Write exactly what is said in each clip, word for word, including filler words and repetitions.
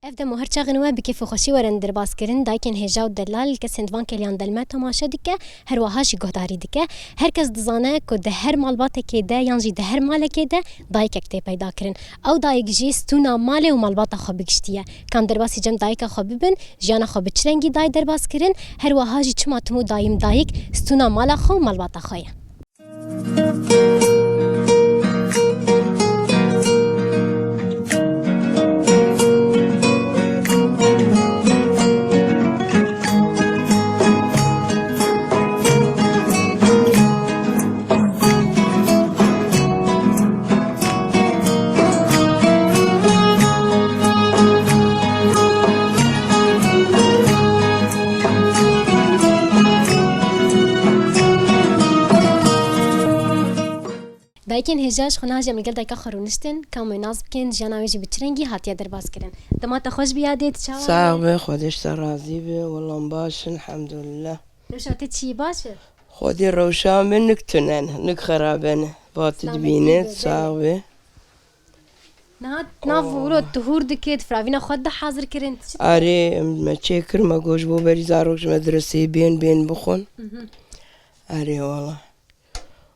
Ev dem û her çaxên we bi kêf û xweşî werin derbas kirin. Dayikên hêja û delal kesên di van kêliyan de li me temaşe dike, her wiha jî guhdarî dike. Her kes dizane ku di her malbatekê de yan jî di her malekê de dayikek tê peyda kirin. Ew dayik jî stûna malê û malbata xwe bi giştî ye. Ka em derbasî cem dayika xwe bibin, jiyana xwe bi çi rengî dayê derbas kirin, her wiha jî çima tim û dayim dayik stûna mala xwe û malbata xwe ye. Dayikên hêja, ji xwe niha jî em li gel dayika xwe rûniştin, ka em wê nas bikin, jiyana wê jî bi çi rengî hatiye derbas kirin. Dema te xweş bî yadê, tu çawa yî? Sax be, Xwedê ji te razî be, wela em baş in, elhamdulillah. Rewşa te çi yî, baş e? Xwedê rewşa min nik tune ne, nik xerabe ne. Va tu Selametî dibîne, be, sax be. Niha nav Oh. wilo tu hûr dikê, tu firavîna xwe dihazir kirin, tu çi dikî? Arê, em me çêkir, me got ji bo berî zarok ji medreseyê bên, bên bixwin. Mhm. Arê, wela.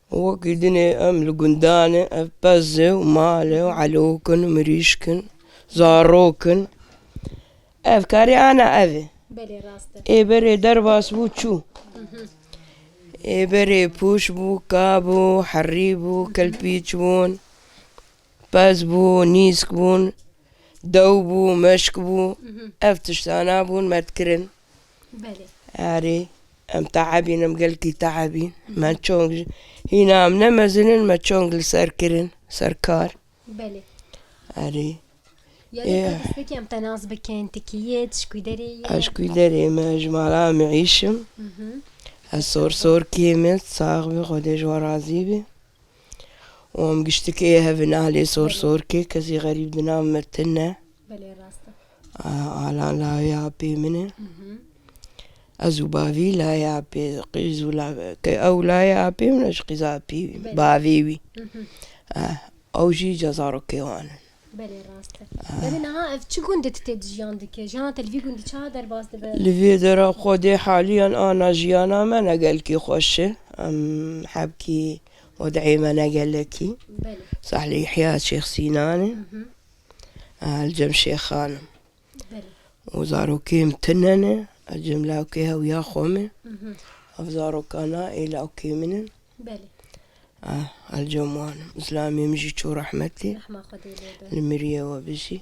Wekî dinê em li gundan e, ev pez e û mal e û elok in û mirîşk in, zarok in. Ev karê ana ev e. Belê, rast e. Ê berê derbas bû çû. Mhm. Ê berê pûş bû, ka bû, herî bû, kelpîç bûn, pez bû, nîsk bûn, dew bû, meşk bû. Mhm. Ev tiştana bûn me dikirin. Belê. Erê, em teebîn, em gelkî teebîn. Mhm. Me çong ji, hîna em ne mezin in, me çong li ser kirin, ser kar. Belê. Erê. Yani Ê. Ka destpêkê em te nas bikin, tu kî yê, tu ji kû derê yê? Ez ji kû derê me, ji mala me îşim. Mhm. Ez sor sor kêm e, sax be, Xwedê ji we razî be. Û em giştikê hev in alê sor Belê. Sor kê, kesî xerîb di nav me tune. Belê, rast e. A, Alan layê apê min e. Mhm. Ez û bavî layê apê, qîz û la-, ke ew layê apê min e, ji qîza apî wî, Belê. Bavê wî. Mhm. A, ew jî cezarokê wan in. Belê, rast e. Ah. Belê, niha ev çi gund e tu tê de jiyan dike? Jiyana te li vî gundî çawa derbas dibe? Li vê dera Xwedê haliyan ana jiyana me ne gelkî xweş e. Em hebkî wed'ê me ne gelekî. Belê. Sahlê Yehya Şêx Sînan e. Mhm. Ah, li cem Şêxan im. Belê. Û zarokê min tune ne, ez cem lawkê hewiya xwe me. Mhm. Ev zarokana ê lawkê min in. Belê. Ah, el cem wan im. Zilamê min jî çû rehmetê. Rehma Xwedê lê be. Li miriye we bijî.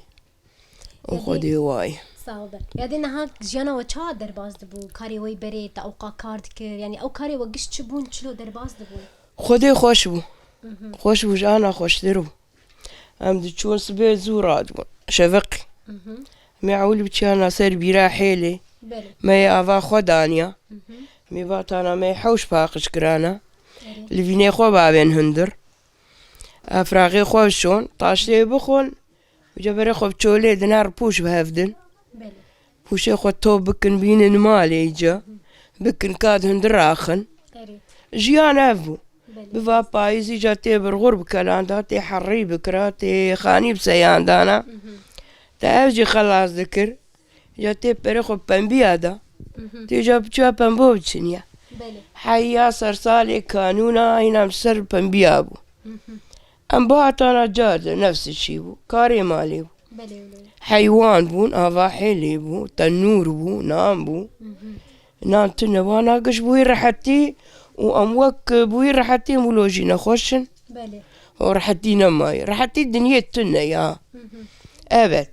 Û Yadê Xwedê wayê. Sağ ol be. Yadê niha jiyana we çawa derbas dibû? Karê we berê te ewqa kar dikir? Yani ew karê we giş çi bûn, çilo derbas dibûn? Xwedê xweş bû. Mhm. Xweş bû, ji ana xweştir bû. Em diçûn sibê zû radibûn. Şeveqî. Mhm. Me ewil biçiyana ser bîra hêlê. Belê. Me yê ava xwe daniya. Mhm. Me vatana me hewş paqij kirana. Erê. Li vînê xwe bavên hundir. Efraxê xwe şon, taştê bixwin. Uca berê xwe bi çolê dinar pûş bi hev din. Belê. Pûşê xwe top bikin, bînin malê îca. Bikin kad hundir raxin. Erê. Jiyan ev bû. Belê. Bi va payîzî ca tê birxur bi kelan da, tê herî bikira, tê xanî bi seyan dana. Mhm. Te ev jî xelas dikir. Ca tê perê xwe pembiya da. Mhm. Tê ca biçiya pembo biçiniya. Belê. Heya sersalê kanûna hîna em ser pembiya bû. Mhm. Em bihatana ca de nefsê çî bû. Karê malê bû. Belê, belê. Heywan bûn, ava hêlê bû, tenûr bû, nan bû. Mhm. Nan tune wana giş bûyî rehetî û em wek bûyî rehetî em wilo jî nexweş in. Belê. O rehetî nemayî. Rehetî dinyê tune ya. Mhm. Evet.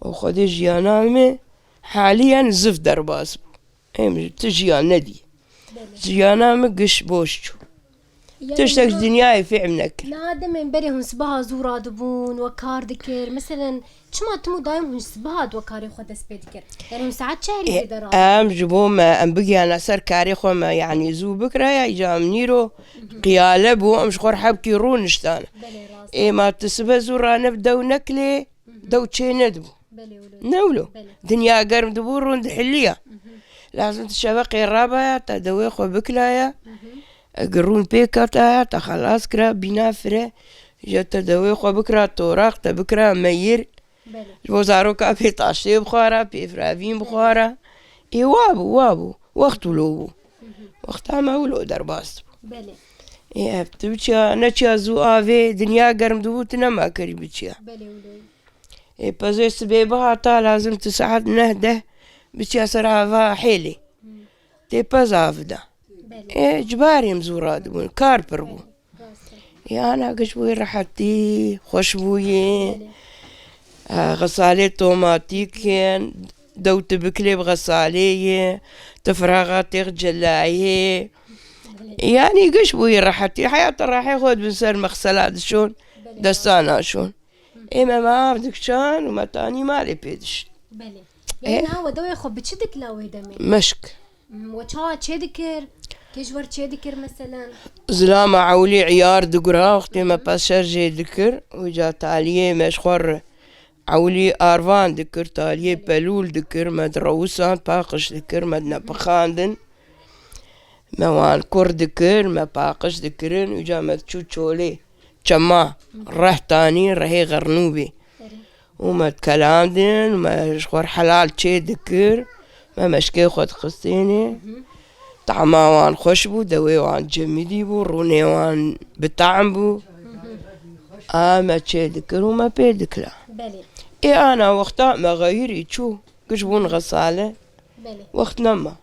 Û Xwedê jiyana me haliyen zif derbas bû. Em ji ti jiyan nedî. Belê. Jiyana min giş boş çû. Yani Tiştek ji niha, dinyayê fêm nekir. Niha demên berê hûn sibaha zû radibûn, we kar dikir. Meselen, çima tim û dayim hûn sibaha di we karê xwe dest pê dikir? Yani hûn saet çarî E, vê de radibûn? Em ji bo me, em bigihana ser karê xwe me, yani zû bikiraya, îca em nîro qiyale bû, em ji xwe re hebkî rûniştane. Belê, rast. Ê ma tu sibe zû rane bi dew nekilê, dew çê nedibû. Belê wilo. Ne wilo? Belê. Dinya germ dibû, rûn dihiliya. Mhm. Lazim tu şeveqê rabaya, te dewê xwe bikilaya. Mhm. Eger rûn pê kataya, te xelas kira, bîna fire. Ji te dewê xwe bikira toraq, te bikira meyir. Belê. Ji bo zaroka pê taştê bixwara, pê firavîn bixwara. Ê wa bû, wa bû. Wext wilo bû. Wexta me wilo derbas bû. Belê. Ê ev tu biçiya, neçiya zû avê, dinya germ dibû, tu nema kerî biçiya. Belê wilo. Ê pezê sibê bihata, lazim tu saet neh deh biçiya ser ava hêlê. Tê pez av da. Belê. Ê, cibarê em zû radibûn, kar pir bû. Rast e. Ê, ana giş bûyî rehetî, xweş bûyî. Belê. E, xesalê tomatîk in, dew tu bikilê bi xesalê yê, tu firaxa têx celayê. Belê. Yanî giş bûyî rehetî. Heyata rehê xwe dibin ser mexsela dişon, Belê. destana şon. Ê me, me av dikişan û me tanî malê pê dişt. Belê. Ê. Yanî niha we dewê xwe bi çi dikila wê demê? Meşk. Hmm, we çawa çê dikir? Kê ji we re çê dikir meselen? Zilama ewlî îyar digura, wextê me pez şer jê dikir, wîca taliyê me ji xwe re ewlî arvan dikir, taliyê Belê. pelûl dikir, me direwisan, paqij dikir, me dinepixandin. Me wan kur dikir, me paqij dikirin, wîca me diçû çolê, çema, reh tanî, rehê xernûbê. Erê. Û me dikelandin, me ji xwe re helal çê dikir, me meşkê xwe dixistinê. Hı hı. Tahma wan xweş bû, dewê wan cemidî bû, rûnê wan bi tahm bû. Hı hı. A me çê dikir û me pê dikila. Belê. Ê ana wexta me xeyirî çû, giş bûn xesale. Belê. Wext nema.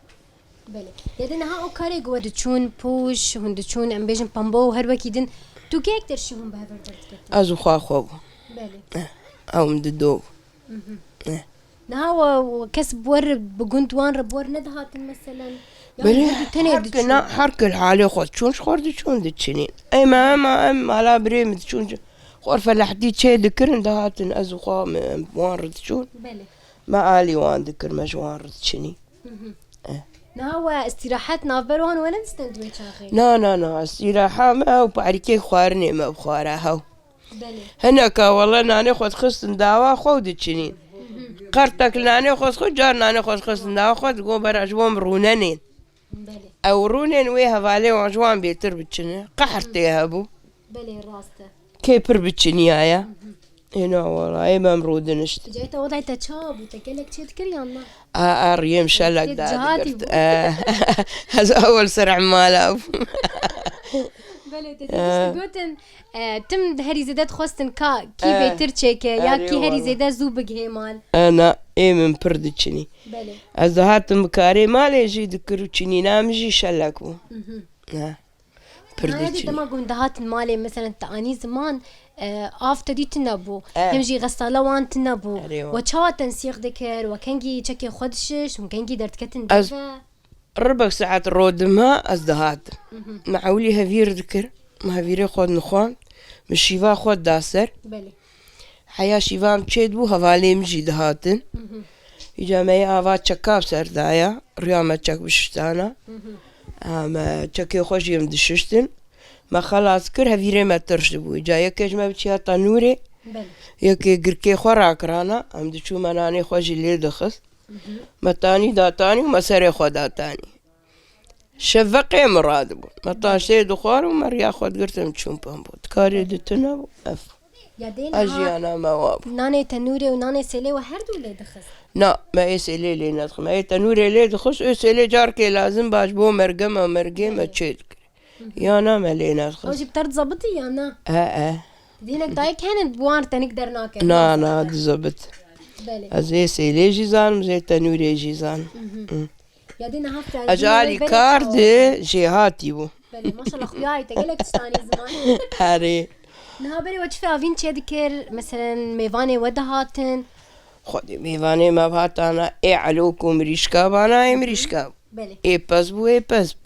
Belê. Ya de niha o karê ku we diçûn pûş, hûn diçûn, em bêjin pembo û her wekî din, tu kêk der şî hûn bi hev re derdiketin? Ez û xwe xwe bû. Belê. Eh, ew min dido bû. Mhm. Eh. Niha we, we kes bi we re, bi gund wan re bi we re nedihatin meselen? Ya Belê, her du tenê her diçûn? Kina, her kil halê xwe diçûn, ji xwe re diçûn diçinîn. Ey me, em, em mala birê min diçûn, ji xwe re felehtî çê dikirin, dihatin ez û xwe min, em wan re diçûn. Belê. Me alî wan dikir, me ji wan re diçinî. Mhm. Eh. Niha we îstîrahet navber wan we nedistin di wê çaxê? Na, na, na, îstîraha me ew parîkê xwarinê me bixwara hew. Belê. Hineka wele nanê xwe dixistin dawa xwe û diçinîn. Mhm. Qertek li nanê xwe dixist, car nanê xwe dixistin dawa xwe, digot bera ji bo min rûnenên. Belê. Ew rûnên wê hevalê wan ji wan bêtir biçine. Qehr tê hebû. Belê, rast e. Kê pir biçiniyaye. Mhm. Ê na wala, ê me em rûdinişt. Cayê te odayê te çawa bû? Te gelek çê dikir yan na? A, a, riyê min şelek Te da cihadî digirtin. bû. E, ez ewel ser emala bûm. Belê, te E. dîtişt gotin, e, tim herî zêde dixwestin ka kî E. bêtir çêke, ya Erê kî herî wala. zêde zû bigihê mal. E, na, ê min pir diçinî. Belê. Ez dihatim bi karê malê jî dikir û çinîna min jî şelek bû. Mhm. E. Pir Naya dî diçin. dema ku hûn dihatin malê, meselen, te anî ziman, e, av te dî tune bû. E. Hem jî xesale wan tune bû. Erê wan. We çawa tensîq dikir? We kengî çekê xwe dişişt? Hûn kengî derdiketin Ez deve? Ribek saet rodima ez dihatim. Mhm. Me ewlî hevîr dikir. Me hevîrê xwe dinixwand. Min şîva xwe dida ser. Belê. Heya şîvan çê dibû, hevalê min jî dihatin. Mhm. Îca me yê ava çeka bi ser daya, riya me çek bişiştana. Mhm. Ha, me çekê xwe jî em dişiştin. Me xelas kir, hevîrê me tirş dibû. Îca yekê ji me biçiya tenûrê, Belê. yekê girkê xwe rakirana, em diçû me nanê xwe jî lê dixist. Mhm. Me tanî datanî û me serê xwe datanî. Şeveqê min radibû. Me taştê dixwar û me riya xwe digirtin çûn pembo. Dikarê di tune bû, ev. Ya dê A niha jiyana me wa bû. nanê tenûrê û nanê sêlê we her du lê dixist? Na, me ê sêlê lê nedixist. Me ê tenûrê lê dixist, ê sêlê carkê lazim baş bo merge me, mergê me Belê. çê dikir. Hı hı. Ya na me lê nedixist. Ew jî bi te re dizebitî ya na? E, e. Dînek dayik henin bi wan re tenik dernake. Na, Masa. na, dizebit. Belê. Ez ê sêlê jî zanim, zê tenûrê jî zanim. Mhm. Hı. Ya dê niha Ez alî kar de jêhatî bû. Belê, maşallah, xuya te gelek tiştanî ziman. Erê. Niha berê we çi avîn çê dikir? Meselen, mêvanê we dihatin? Xwedê mêvanê me hatana, ê elo ku mirîşka bana, ê mirîşka bû. Belê. Ê pez bû, ê pez bû.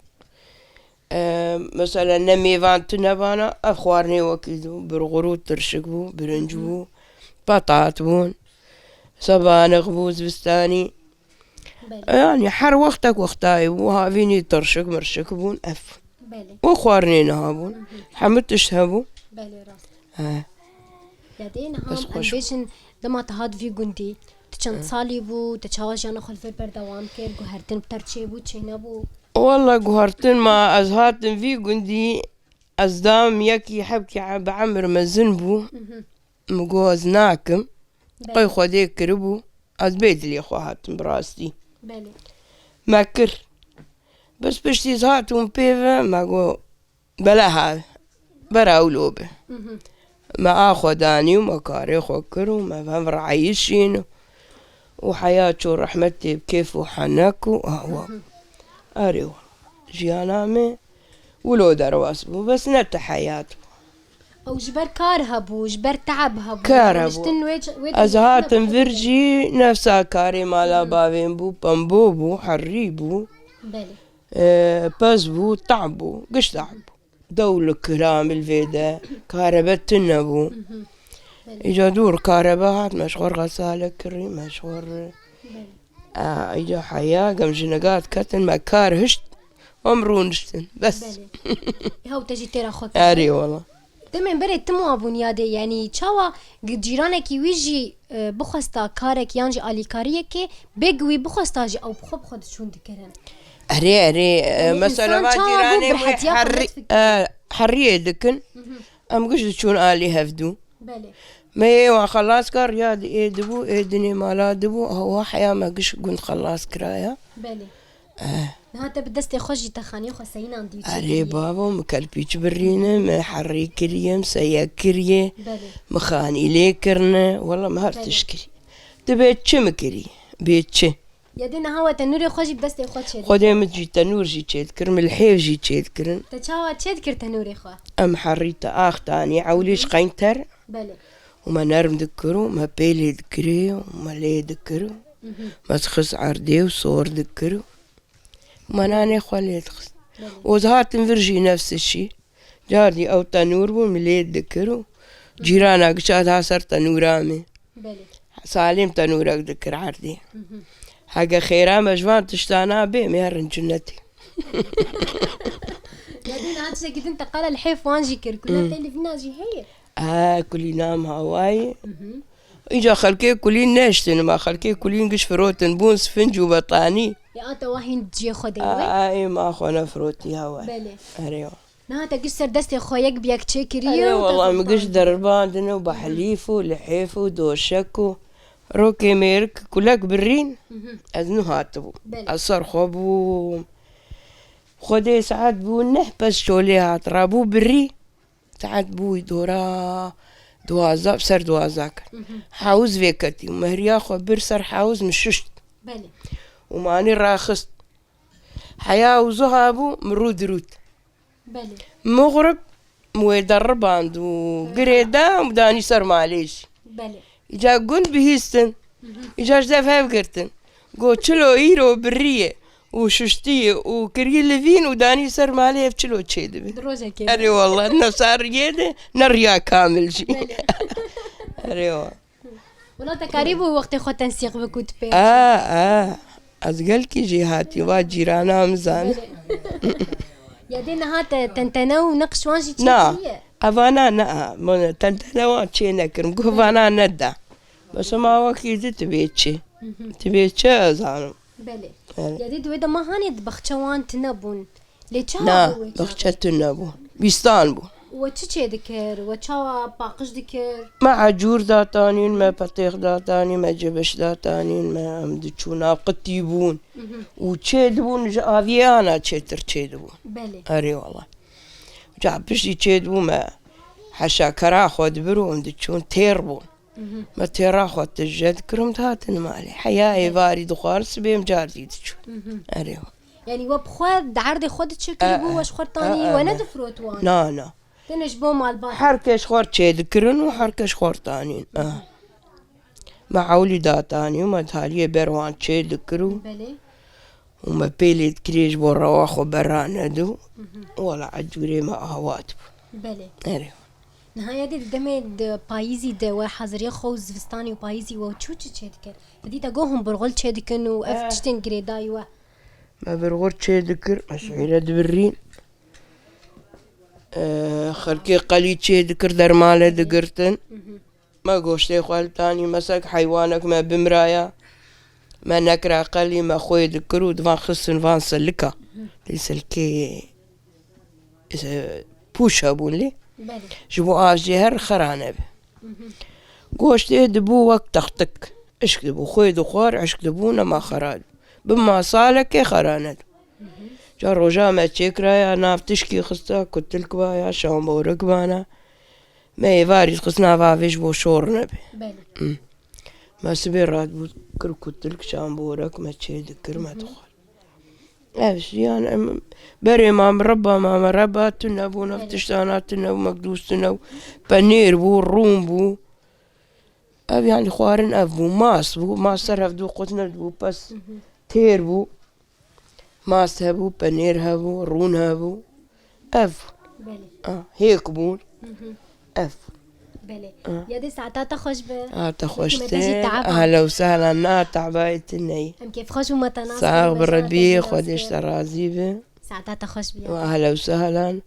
E, mesela ne mêvan tune bana, ev xwarinê wekî dibû, birxur û tirşik bû, birinc bû, patat bûn, sebanik bû zivistanî. Belê. Yani her wextek wextayê bû, havînî tirşik mirşik bûn, ev. Belê. Û xwarinê niha bûn. Hı hı. Hemû tişt hebû. Belê, rast. He. Ya dê niha Bes em xweş bû. bêjin dema te hat vî gundî, tu çend He. salî bû, te çawa jiyana xwe li vir berdewam kir, guhertin bi te re çêbû, çênebû? Walla guhertin ma ez hatim vî gundî, ez dam yekî hebkî e-, bi emir mezin bû. Mhm. Min got ez nakim. Belê. Qey Xwedê kiribû, ez bê dilê xwe hatim bi rastî. Belê. Me kir. Bes piştî ez hatim pê ve, me got, bela ha, bera wilo be. Mhm. Me a xwe danî û me karê xwe kir û me hev reheyişîn û heya çû rehmetê bi kêf û henek û awa. Mhm. Erê wala. Jiyana me wilo derbas bû, bes ne ti heyat bû. Ew ji ber kar hebû, ji ber teeb hebû. Kar hebû. Rûniştin wê ç-, wê Ez tiştine hatim bû vir jî nefsa karê mala Hı. bavên bû, pembo bû, herî bû. Belê. E, pez bû, teeb bû, giş teeb bû. Dew li kiram li vê de, karebe tune bû. Mhm. Belê. Îca dûr karebe hat, me ji xwe re xesale kirî, me ji xwe re Belê. A, îca heya, gem jiniga diketin, me kar hişt, em rûniştin. Bes. Belê. Ew te jî têra xwe kir. Erê wala. Demên berê tim wa bûn yadê, yanî çawa gi-, cîranekî wî jî, e, bixwesta karek yan jî alîkariyekê, bêg wî bixwesta jî ew bi xwe bi xwe diçûn dikirin. Erê, erê, e, Yanî mesela însan va çawa bû cîranê bi wê hetiya xwe herri-, nedfikirî? e, herriyê dikin. Mhm. Em giş diçûn alî hevdû. Belê. Me yê wan xelas kir, ya di ê dibû, ê dinê mala dibû, awa heya me giş gund xelas kiraya. Belê. Eh. Niha te bi destê xwe jî te xaniyê xwe seyînan dî û çêkiriye. Erê bavo, min kelpîç birîne, min herî kiriye, min seyek kiriye, Belê. min xanî lê kirine, wela min her Belê. tişt kiriye. Tu bê çi min kirî? Bê çi? Ya dê niha we tenûrê xwe jî bi destê xwe çêdikir? Xwedê min jî tenûr jî çêdikir, min lihêv jî çêdikirin. Te çawa çêdikir tenûrê xwe? Em herî te ax danî, ewlî ji qeynter. Belê. Û me nerm dikir û me pêlê dikirê û me lê dikir û Mhm. me dixist erdê û sor dikir û me nanê xwe lê dixist. Belê. Û dihatin vir jî nefs şî. Cardî ew tenûr bû, min lê dikir û cîrana giça diha ser tenûra min. Belê. Salêm tenûrek dikir erdê. Mhm. Hege xêra me ji van tiştana bê, me herin cinnetê. Ya dê niha tiştekî din te qala li hêf wan jî kir. Kulîna Hmm. te li vîna jî heye? E, kulîna min hawayê. Mhm. Îca xelkê kulîn neştin, ma xelkê kulîn giş firotin bûn, sfinc û betanî. Ya a te wa hîn ciyê xwe de A, wê? a, ê ma xwe nefirotî hawayê. Belê. Erê wa. Niha te giş ser destê xwe yek bi yek çêkiriye Erê û te wala, min giş xwe deribandin û behlîf û lihêf û doşek û rokê mêrik kulek birîn, Mhm. ez nû hatibûm. Belê. Ez ser xwe bûm. Xwedê saet bû neh pez şolê hat, rabû birî. Saet bû dora duwazdeh, ser duwazdeh kir. Mhm. Hewz vêketî û mehriya xwe bir ser hewz min şuşt. Belê. Û manî raxist. Heya û zuha bû, min rû dirût. Belê. Muxrib, min wê deriband û girê da û danî ser malê jî. Belê. Îca gund bihîstin. Mhm. Îca ji dev hev girtin. Got, çilo îro biriyê û şuştiyê û kirî li vîn û danî ser malê, ev çilo çêdibe? Di rojekê de. Erê wallah, ne sariyê de, ne riya kamil jî. Belê. Erê wa. Wela te karîbû wextê xwe tensîq bikû tu pê. A, a. Ez gelkî jî hatî, va cîrana min zane. Belê. Ya dê niha te tentene û neqş wan jî Na, çêkiriye? Evana ne, a, min tentene wan çê nekirim. Guh vana neda. Bes ma wekî di tu bê çi? Mhm. Tu bê çi ez zanim? Belê. Evet. Ya dê di wê de ma hanê di baxçe wan tune bûn. Lê çawa Na, bû wê baxçe çaxê? tune bû. Bîstan bû. We çi çê dikir? We çawa paqij dikir? Me ecûr datanîn, me petêx datanîn, me cibiş datanîn, me em diçûn av qitî bûn. Mhm. Û çê dibûn, ji aviyê ana çêtir çê dibûn. Belê. Erê wala. Ca piştî çê dibû me heşa kera xwe dibir û em diçûn têr bûn. Mhm. Me têra xwe tije dikir û em dihatin malê. Heya êvarî dixwar sibê em cardî diçûn. Mhm. Erê. Yanî we bi xwe di erdê xwe diçe kiribû, E, e, we ji xwe re tanî, e, e, we e. nedifirot wan? Na, na. Tenê ji bo malbat. Her kes xwe re çê dikirin û her kes xwe re tanîn. E. Mhm. Me ewlî datanî û me di haliyê ber wan çê dikir û Belê. û me pêlê dikirê ji bo rewa xwe berra nedû. Mhm. Wela ecûrê me awa dibû. Belê. Erê. Niha ya dê di demê di payîzî de we haziriya xwe û zivistanî û payîzî we çû çi çê dikir? Te dî te got hûn birxul çê dikin û ev Eh. tiştên girêdayî we. Me birxul çê dikir, me şîre dibirîn. Eh, xelkê qelî çê dikir, dermale digirtin. Mhm. Me goştê xwe li tanî, mesek heywanek me bimiraya, me nekira qelî, me xwê dikir û divan xistin van silika. Lê silkê, e, pûş hebûn lê. Belê. Ji bo av jê her xera nebe. Mhm. Goştê dibû wek textik. Işk dibû, xwê dixwar, işk dibû, nema xera dibû. Bi masalekê xera nedibû. Ca roja me çêkiraya, nav tişkî xista, kutilk baya, şamborik bana. Me êvarî dixist nava vê ji bo şor nebe. Belê. Hı. Me sibê radibû kir kutilk, şamborik me çê dikir, me dixwar. Ev jiyan em berê ma mireba, ma mireba tune bû, ev tiştana tune bû, mekdûs tune bû, penêr bû, rûn bû. Ev yani xwarin ev bû, mas bû, mas ser hevdû qut nedibû, pes têr bû. Mas hebû, penêr hebû, rûn hebû. Ev. Belê. Ah, hêk bûn. Ev. Belê. Ah. Ya dê saeta te xweş be. Ah, te xweş te. Ehla û sehla, na tebayê tu neyî. Em kêfxweş bûn me te nas kir. Sax bi Rebî, Xwedê ji te razî be. Saeta te xweş be. Û ehla û sehlan.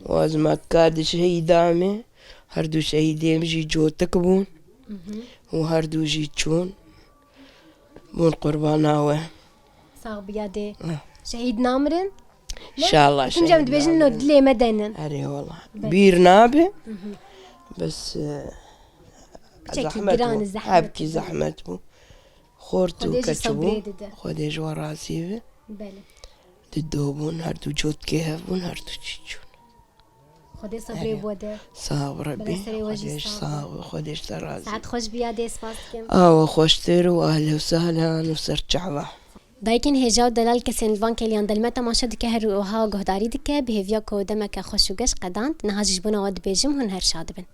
Û ez me ka di şehîda me. Her du şehîdê min jî cotik bûn. Û her du jî çûn. Bûn qurbana we. Sax biya dê. Ah. Şehîd namirin. Ne? İnşallah. Hûn cem şehîd dibêjin no namirin. Dilê me denin. Erê wala. Belê. Bîr nabe. Bes, e, piçekî zehmet giran bû. Zehmet. Hepkî bû. Zehmet bû. Xort û keç bû. Xwedê jî sabrê dide. Xwedê ji we razî be. Belê. Dido bûn, her du cotkê hev bûn, her du çî çûn. Xwedê sebrê bo de. Sax bi Rebî. Xwedê serê we jî sax be. Xwedê ji te razî. Saet xweş biya dê, spas dikim. Awa xweştir û ehla û sehlan û ser çava. Dayikên hêja û delal kesên li van kêliyan de li me temaşe dike, her wiha guhdarî dike, bi hêviya ku demeke xweş û geş qedand, niha jî ji bona we dibêjim, hûn her şad bin.